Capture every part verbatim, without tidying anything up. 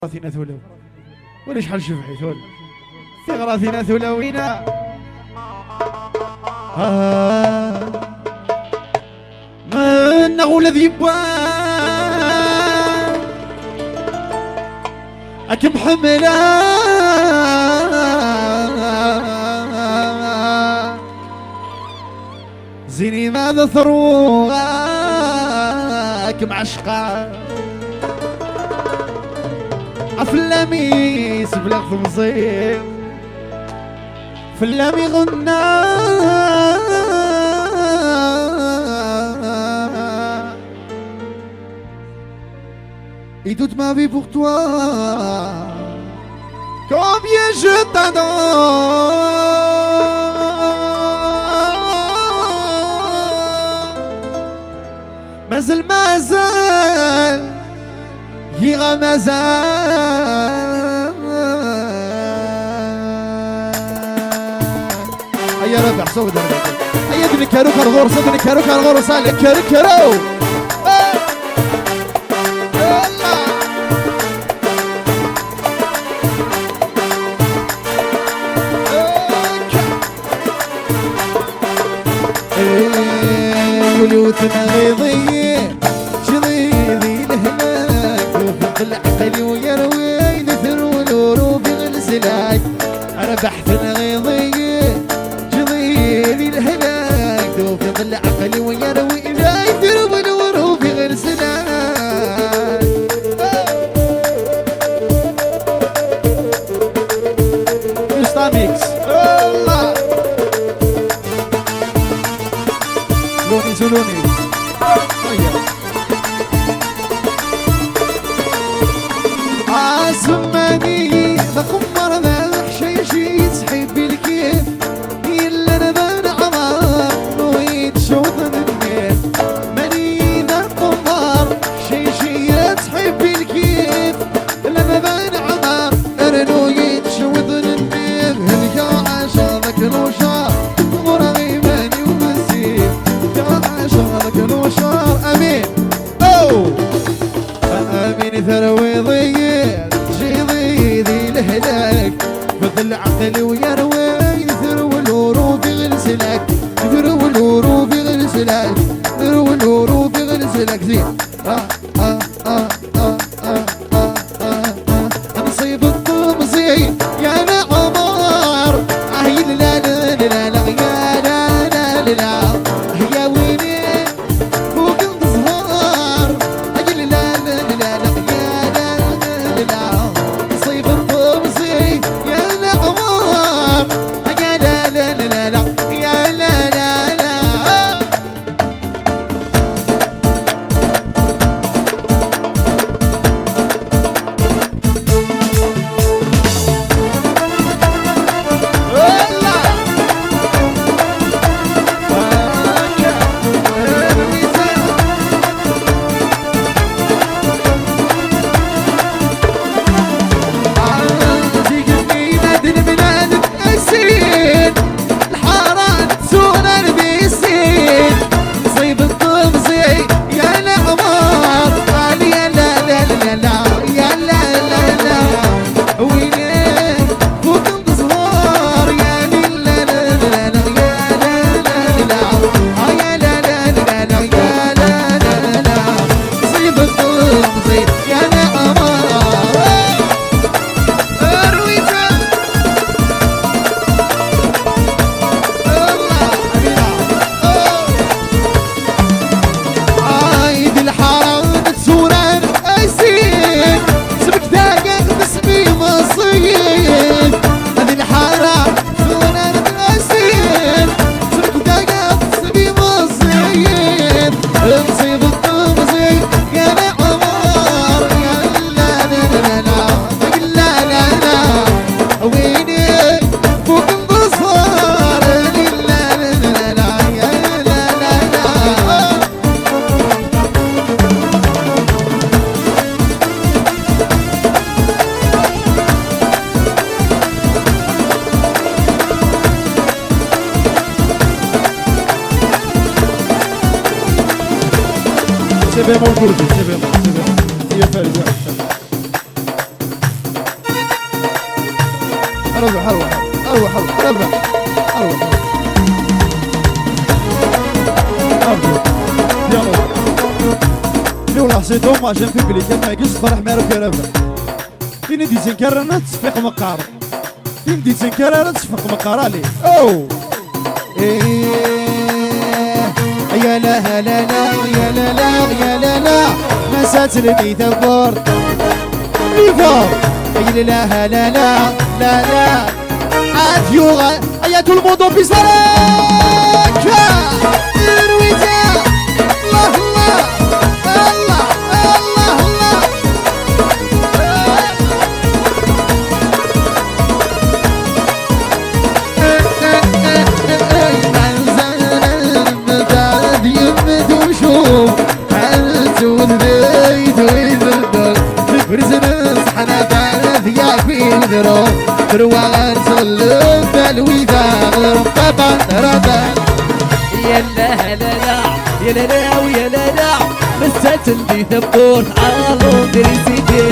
Tiɣratin a tulawin. Wala acḥal cebḥit, wala. Tiɣratin a tulawin. Ah. Mennaɣ ula d yewwa. Ad kem-ḥemmleɣ. Zini ma d truɣ ad kem-ɛecqeɣ. Fell-am i sebleɣ temẓi. Fell-am i ɣenna. Et toute ma vie pour toi. Combien je t'adore. Mazal, mazal, yiɣ a mazal. Ay a Rabaḥ, ṣawed a Rabaḥ. Ay ad nekker akk ar ɣur-s, ad nekker akk ar ɣur-s, a nekker, nekker, aw! Yuli utemɣiḍ-iyi, ǧliḍ i lehlak, ufiq lɛeql-iw yerwi, d terwel ur ufiɣ leslak. Rabaḥ tenɣiḍ-iyi, ǧliḍ i lehlak, tufiḍ lɛeql-iw yerwi, d terwel ur ufiɣ leslak. Juste un mix. Luni Zuluni. Azemmani d aqemmar d aḥcic yettḥibbi lkif. Yellan d aneɛmar, ur yettcewḍen nnif. Mani d aqemmar, ḥcic yettḥibbi lkif. Llan d aneɛmar, rnu yettcewḍen nnif. Helkeɣ ɛaceɣ d aklucar, ḍureɣ iman-iw bessif. Helkeɣ ɛaceɣ d aklucar, amin. Oh! Amin terwiḍ-iyi, tǧiḍ-iyi di lehlak. Fed lɛeql-iw yerwi, terwel ur ufiɣ leslak. Terwel ur ufiɣ leslak. Terwel ur ufiɣ leslak. Zid. Ah, ah, ah, ah, ah, ah, ah, ah. Nṣib temẓi, ya leɛmer. Ah, yella la, la, la, la, ya la, la, la, la. Ah, ya wini. Fuken zzher, ay la la la la, ya la la la la. Nṣib temẓi, ya leɛmer, ay la la la la, ya la la la. الحارة تسونا البيسين، نصيب الطمزي يا العمر، قال يا لا لا لا لا، يا لا لا لا، وينك فوق الزهور، يا لا لا لا لا، يا لا لا لا لا، آه، يا لا لا لا لا، يا لا لا لا، نصيب الطمزي يا العمر. رويته. الله. عيد الحرام تسوران أسير. سمك داقة تسمي مصير. هذه الحرام تسوران أسير. سمك داقة تسمي مصير. نصيب الطمزي يا العمر، يا لا لا لا لا، لا لا لا، ويني فوق البصار، لا لا لا لا، يا لا لا لا. C'est vraiment cool, c'est vraiment, c'est vraiment. Il a fait le work. أروح، أروح، أروح، أروح، أروح، أروح. أرجو. يلا. Et voilà, c'est dommage, un public, un mec, juste فرح ما يعرف يلعب. Tin i d-yettenkaren ad tesfiq meqqar. Tin d-yettenkaren ad tesfiq meqqar, allez. Oh! إيه. يا لا لا لا، يا لا لا، يا لا لا، ما ساتلني ثبور. Viva! يا لا لا لا، لا لا. عاد يوغا، يا tout le monde en piste. الله، الله، الله، الله، الله. يا لا لا لا، يا لا لا ويا لا لا، مسات لي ثبوت على لوندري سيتي.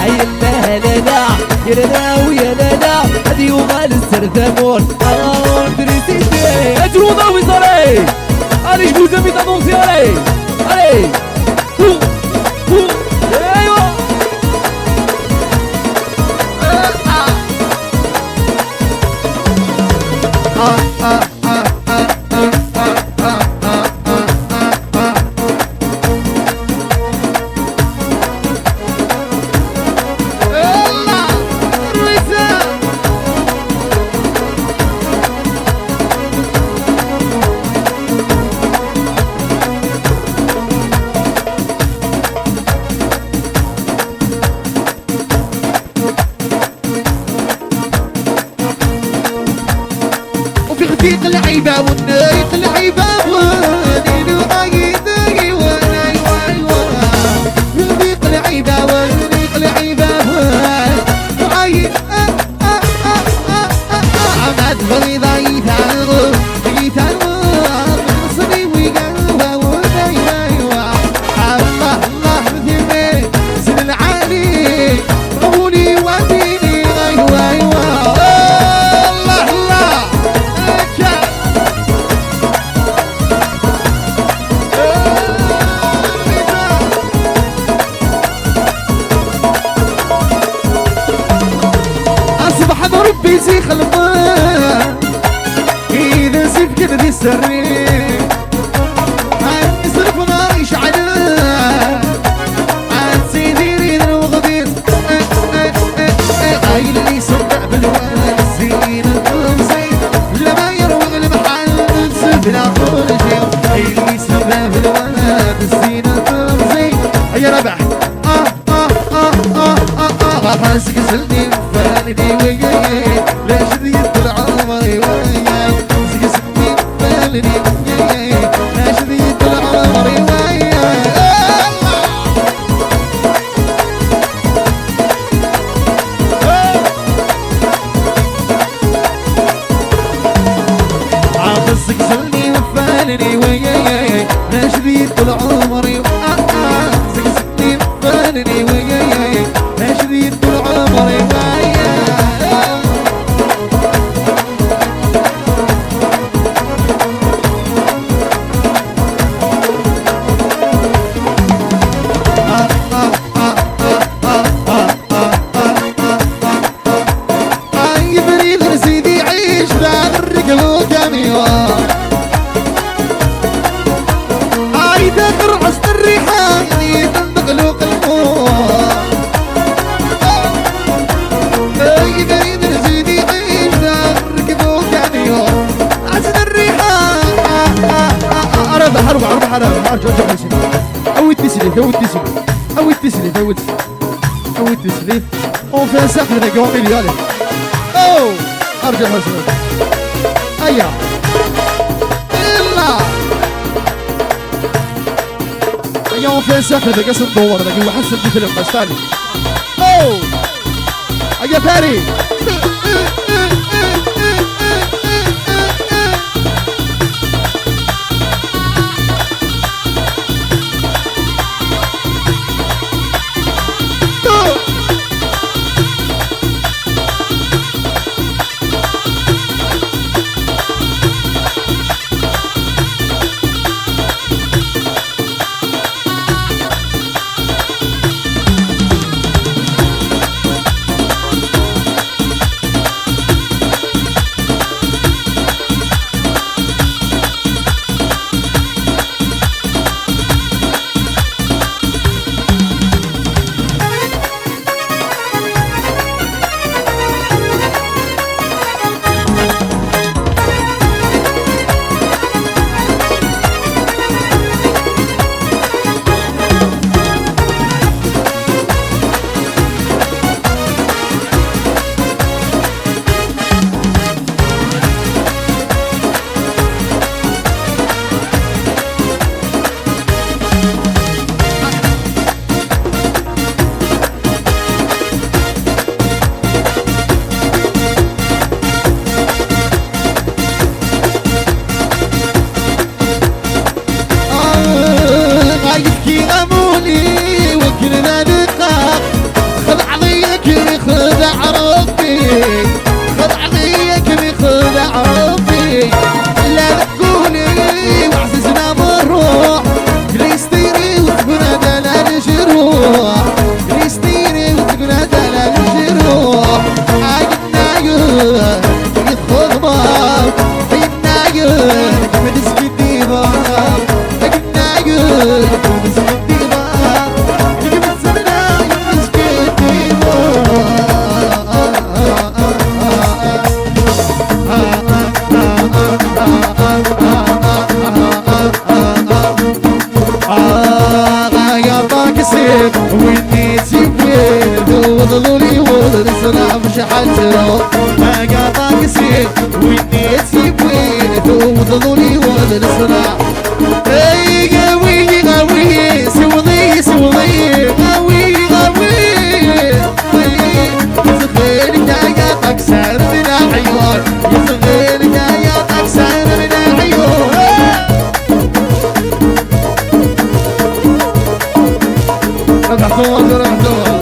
هيا لا لا لا، يا لا لا ويا لا لا، هذه يوغال السر ثمور على لوندري سيتي. اجروا ضوي صاري. Allez, je vous invite à danser, allez. Allez. Hou, hou. ايوا. وفي غديق العيبة والنايق العيبة واني نغايد ايوان ايوان ايوان. في غديق العيبة والنايق العيبة واني نغايد. عماد بغيضة يتعرض، يتعرض، نصلي ويقهوى ودايما. الله، الله، ذمي، سن العالي، قولي وديني، أيوة، أيوة. الله، الله. أصبح ربي زي خلقه. إذا سيف كذا دي سري، عن سرف نار يشعل، عن سيدي ريد الوغدير. غايل لي صدع بالوان الزين المزين، لما يروغ المحل نفس بلا خرجي. غايل لي صدع بالوان الزين المزين. يا ربح. آه، آه، آه، آه، آه، آه. غافا زقزلني فالني وياي، لا شديت العمر وياي. زقزلني فالني وياي، لا شديت العمر وياي. عاطس زقزلني وفالني وياي، لا شديت طول عمري. آه، آه، زقزلني وفالني وياي، لا شديت طول عمري وياي. آه، آه، آه، آه، آه، آه، آه، آه، آه، آه. آي بريد سيدي عيش داغ الركب وكاميو. آي داغ الرعس الريحان يتنطق له قلبو. آي بريد سيدي عيش داغ الركب وكاميو. عزم الريحان. أربح، أربح، أربح، أربح. أوي تسليف، أوي تسليف. أوي تسليف، أوي تسليف. أوي تسليف. On fait un cercle avec Henri, allez. Oh! أرجع حسن. هيا. يلا. هيا، on fait un cercle avec Hassan Douar, avec Hassan Douar, allez. Oh! هيا فاري. كيما يخدع ربي، خدع ليا كيما يخدع ربي. لا تقولي وعززنا بالروح، كريستيني وتقنادى على الجروح، كريستيني وتقنادى على الجروح. أقنايو يخدمة، أقنايو من سكتيبة، أقنايو من سكتيبة. آه، يا طاكسي، وين تسيبين؟ وضلوا لي وضل سلام شحال تروح. آه، يا طاكسي، وين تسيبين؟ وضلوا لي وضل سلام. اي غاوي، غاوي، سوضي، سوضي، غاوي، غاوي. يصغير يا طاكسان من عيون، يصغير يا طاكسان من عيون. فتحتوها، فتحتوها.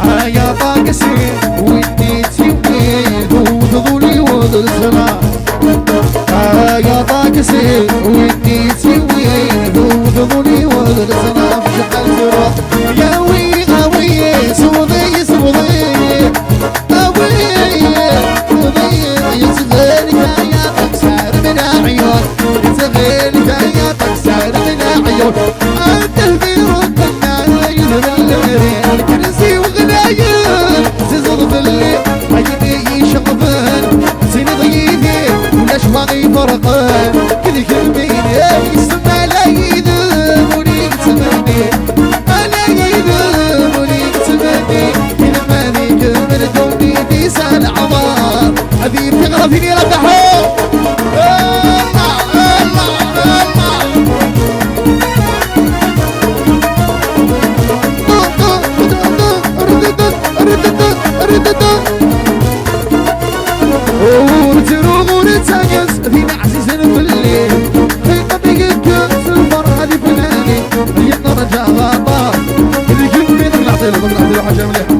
هيا طاكسي، وين تسوي؟ ذو ذولي وذو الزرع. هيا طاكسي، وين تسوي؟ ذو ذولي وذو الزرع. في شحال تروح؟ يا وي، يا وي، سوضي، سوضي. يا وي، يا وي، يا صغير، يا، يا طاكسي من عيون. يا صغير، يا، يا طاكسي من عيون. كرسي وغنايم، زيزو ظلي، عيني يشقفن، سيني ضيفي، ولا شوا يفرقن، كل يكلمين، يسمى لا يدم، ولي يتمني، أنا يدم، ولي يتمني، إذا ما ذيك من دوني في سال عمار، هذه في غرفي لي ربحوا. ورتروغ ورتاكس، دينا عزيزين في الليل. في قبيل الكاس، الفرحة دي فناني. هي الدرجة غابة. اللي كنت بينك نعطيله، نعطيله حاجة مليحة.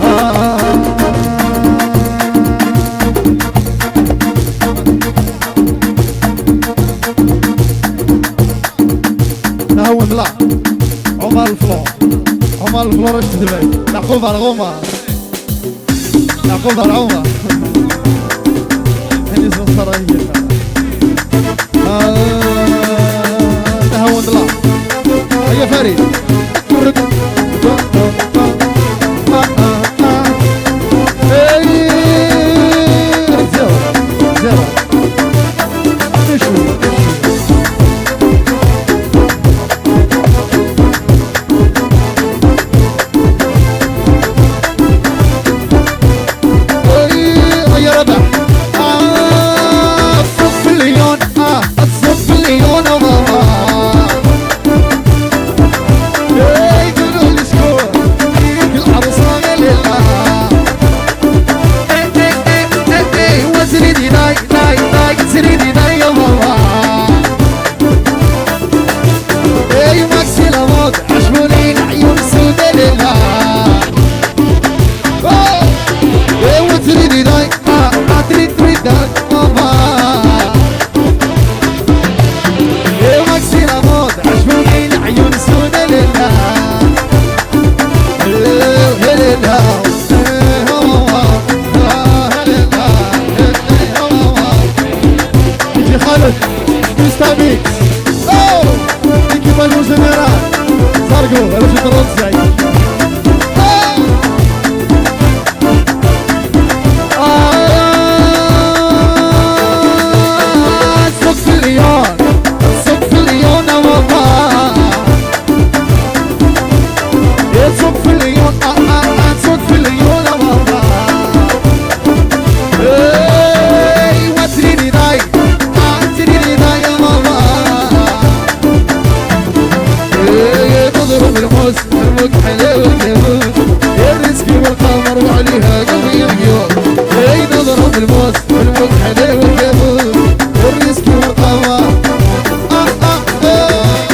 آه. ها هو ملا. عمر الفلور. عمر الفلور، اش تدبر؟ نعقوب على غومة. نعقوب على عمر. هاني زنصر هي. آه، ها هو ملا. هيا فريد. يجي خالد، ميستا ميكس. أوه! L'équipage en général. Zargo, elle a fait trop de zay. آه، سوق في العيون، سوق في العيون، آه، والله. يا سوق في العيون، آه، آه، آه، سوق في العيون، آه، والله. إيه، وتريني داي، آه، تريني داي، آه، والله. إيه، تضرب الموس، الموت حلاوة الجبوت. يا الريسكي والقمر وعليها قلبي يغير. إيه، تضرب الموس، الموت حلاوة الجبوت. يا الريسكي والقمر. آه، آه، آه.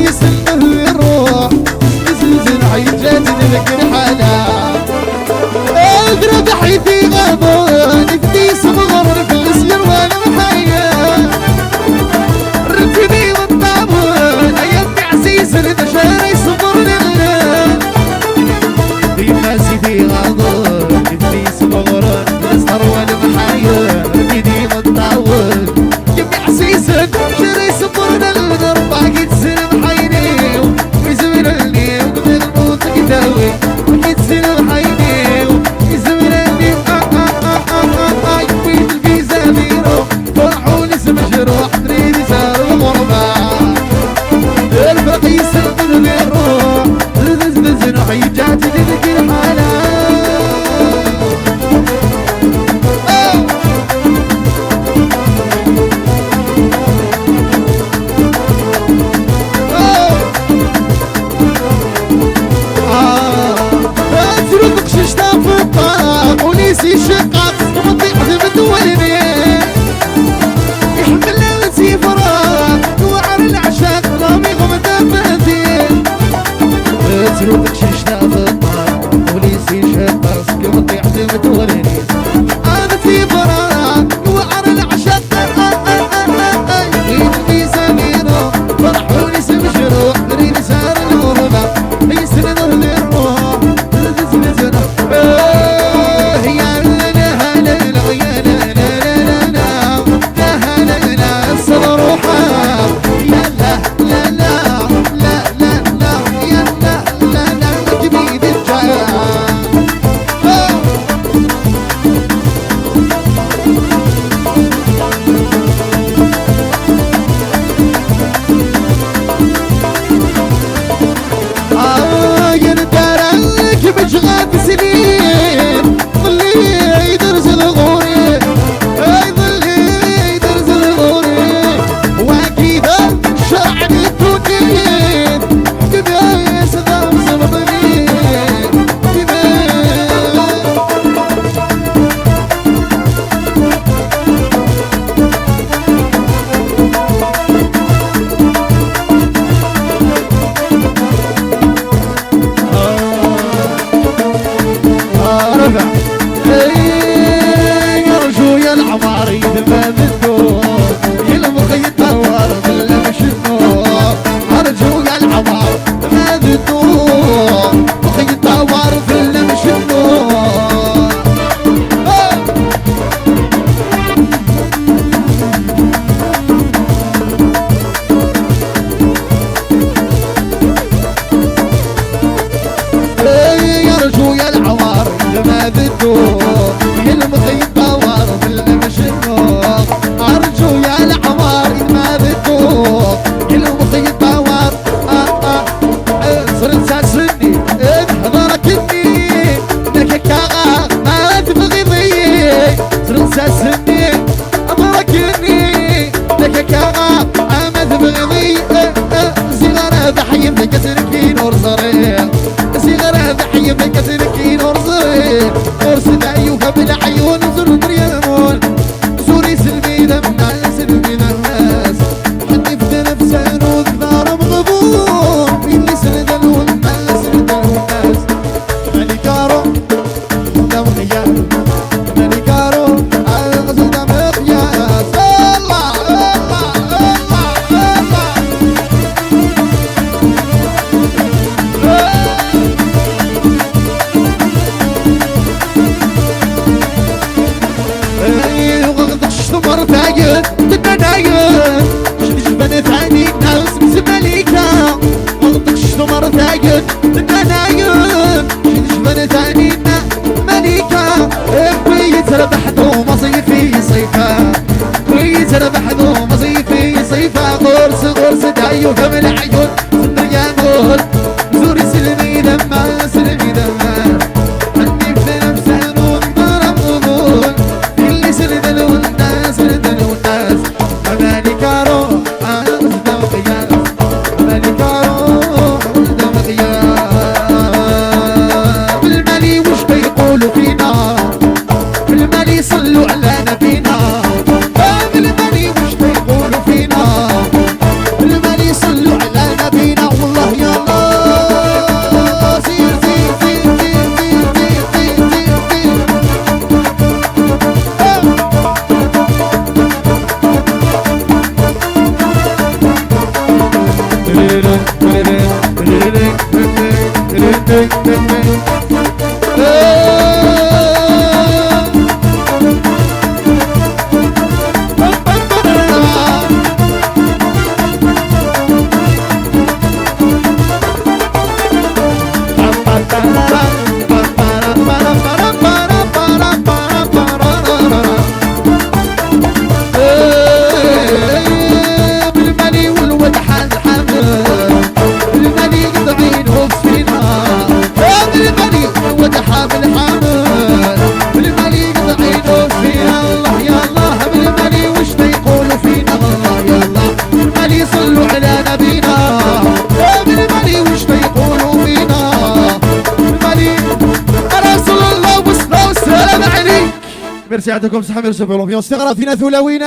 يسلم الروح، يزلزل عيجات ذيك الحالة. أدرى بحيث يغاضون، يدي يصبغر في السير والمحيا. رتبي والطابون، يا أمي عزيز البشر يصبر لله. ديما سيدي غاضون، يدي يصبغر في السير والمحيا. رتبي والطابون. يمي عزيزة، شري سمرنا الغربة، قد سلم حيني، ويزمرني، وقبل الموت قداوي، قد سلم حيني، ويزمرني، آه، آه، آه، آه، آه، آه، يمي الفيزا ميرو، فرحوا نسم جروح، تريد سار الغربة. الفرق يسلم الروح، زز، زز، زز، نحيي جاتي لذيك الحالة. آه. تروح قششتها في الطاق، ونسي شقاق، وطيح في مدويني. يحمل لها سيفرة، وعر العشاق، رامي غمدة بنتي. تروح قششتها في الطاق، ونسي شقاق، وطيح في مدويني. أنا في براق، وعر العشاق، آي، آي، آي، آي، آي. يدي سميرة، فرحوني سمجروح، ريد سار الغربة، يسلم الروح، زلزلة. آه، يا لا لا لا لا، يا لا لا لا لا لا، يا لا لا لا، صدر روحها. يا لا لا لا، لا لا لا، يا لا لا لا، جديد الجاي. آه، يا ندارك مش غاد سنين، ظلي يدرس الغوري، آه، ظلي يدرس الغوري، وأكيد الشرع بالدنيا، كما يسلم زمضني، كما آه، ربع. إيه، يا رجو يا العمار، إذا ما بدو، يا المخيط دوار في المشنو. أرجو يا العمار، ما بدو، مخيط دوار في المشنو. آه. إيه يا رجو يا العوار، ما بدو يلمخ يدور في المشنو. أرجو يا العوار، ما بدو يلمخ يدور. آه، آه. إيه، صرت ساسني، إيه، نحضر كني، لك كاغا، ما تبغي ضيي. صرت ساسني، أمركني، لك كاغا، ما تبغي ضيي. إيه، إيه، زغرة بحيم كسر كين ورزري. زغرة بحيم كسر كين ورزري. ورزد عيوك بالعيون زر دريمون. زوري سلمي دم الناس، سلمي دم الناس. حدي في نفسه نوذ دار مغبون. إني سند الوناس، سند الوناس. ملكارو، دم غياب. ملكارو، أغزل دم غياب. الله، الله، الله، الله. إيه، وغدش ثمر ثايد، تنانايد. شد جبن ثاني ناس مزمليكا. وغدش ثمر ثايد، تنانايد. شد جبن ثاني نا مليكا. إيه، بيت ربح دوم صيفي صيفا. بيت ربح دوم صيفي صيفا. غرس، غرس دايو فم العيون. صدر يا نور. زوري سلمي دما، سلمي دما. عندي في نفس النور، نار مضون. اللي سرد الوناس، سرد الوناس. أمالي كارو، أنا قدام قياس. أمالي كارو، قدام قياس. بالمالي وش بيقولوا فينا؟ بالمالي يصلوا على نبينا. بالمالي وش بيقولوا فينا؟ بالمالي يصلوا على نبينا. Merci, yeɛṭikum ṣṣeḥḥa, merci pour l'ambiance. Tiɣratin a tulawin.